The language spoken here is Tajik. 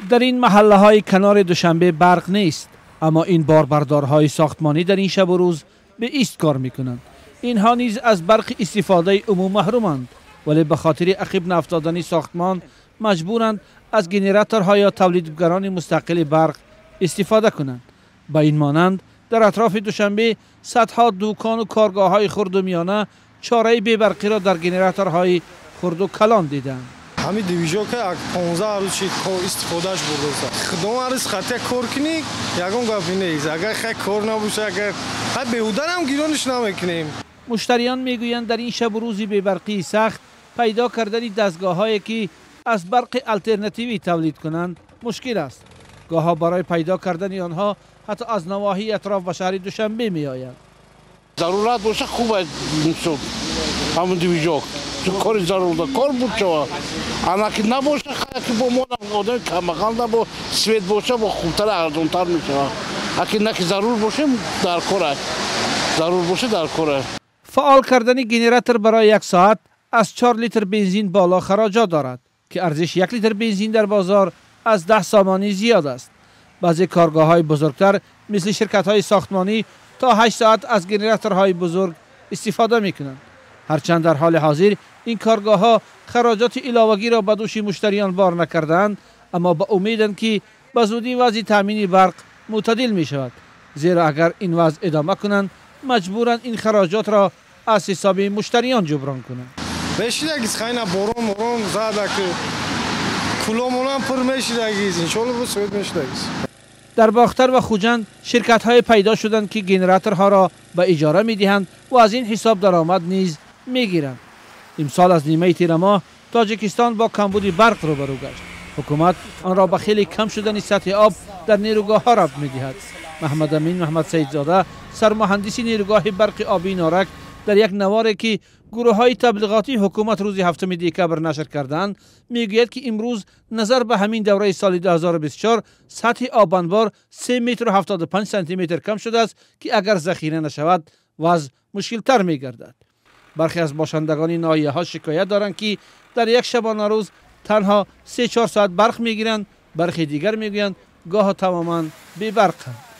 Дар ин маҳаллаҳои канори Душанбе барқ нест, аммо ин борбардорҳои сохтмонӣ дар ин шабу рӯз беист кор мекунанд. Инҳо низ аз барқи истифодаи умум маҳруманд, вале ба хотири ақиб наафтодани сохтмон маҷбуранд аз генераторҳо ё тавлидгарони мустақили барқ истифода кунанд. Ба ин монанд дар атрофи Душанбе садҳо дукону коргоҳҳои хурду миёна чораи бебарқиро дар генераторҳои хурду калон диданд. Ҳамин движок а 15 рӯз шид истифодааш бурдааст. Худо ҳаррӯз хатия кор кунӣ, ягон гапи нест. Агар хай кор набоша, агар хай беҳударам гирониш намекунем. Муштариён мегӯянд, дар ин шабу рӯзи бебарқии сахт пайдо кардани дастгоҳҳое, ки аз барқи алтернативӣ тавлид кунанд, мушкил аст. Гоҳҳо барои пайдо кардани онҳо ҳатто аз навоҳии атроф ба шаҳри Душанбе меоянд. Зарурат боша, хуб аст, ҳамун движок кори зарур кор буд шава. Ана ки набоша, ки бо мо одами камбағал набо свет боша, бо хубтар, арзонтар мешава. Аки на ки зарур бошем, дар кор аст, зарур боша, дар кор аст. Фаъол кардани генератор барои як соат аз 4 литр бензин боло хароҷот дорад, ки арзиши 1 литр бензин дар бозор аз 10 сомонӣ зиёд аст. Баъзе коргоҳҳои бузургтар, мисли ширкатҳои сохтмонӣ, то 8 соат аз генераторҳои бузург истифода мекунанд. Ҳарчанд дар ҳоли ҳозир ин коргоҳҳо хароҷоти иловагиро ба дӯши муштариён бор накардаанд, аммо ба умеданд, ки ба зудӣ вазъи таъмини барқ мӯътадил мешавад, зеро агар ин вазъ идома кунанд, маҷбуранд ин хароҷотро аз ҳисоби муштариён ҷуброн кунанд. Мешидагиз, хайна борон морон зада, ки куломонам пур мешидагиз, иншолло, бо свет мешидагиз. Дар Бохтар ва Хуҷанд ширкатҳое пайдо шуданд, ки генераторҳоро ба иҷора медиҳанд ва аз ин ҳисоб даромад низ мегиранд. Имсол аз нимаи тирамоҳ Тоҷикистон бо камбуди барқ рӯбарӯ гашт. Ҳукумат онро ба хеле кам шудани сатҳи об дар нерӯгоҳҳо рабт медиҳад. Маҳмадамин Маҳмадсаидзода, сармуҳандиси нерӯгоҳи барқи обии Норак, дар як наворе, ки гурӯҳҳои таблиғотии ҳукумат рӯзи 7 декабр нашр карданд, мегӯяд, ки имрӯз назар ба ҳамин давраи соли 2024 сатҳи обанбор 3 метру 75 сантиметр кам шудааст, ки агар захира нашавад, вазъ мушкилтар мегардад. Бархе аз бошандагони ноҳияҳо шикоят доранд, ки дар як шабонарӯз танҳо 3-4 соат барқ мегиранд. Бархе дигар мегӯянд, гоҳо тамоман бебарқанд.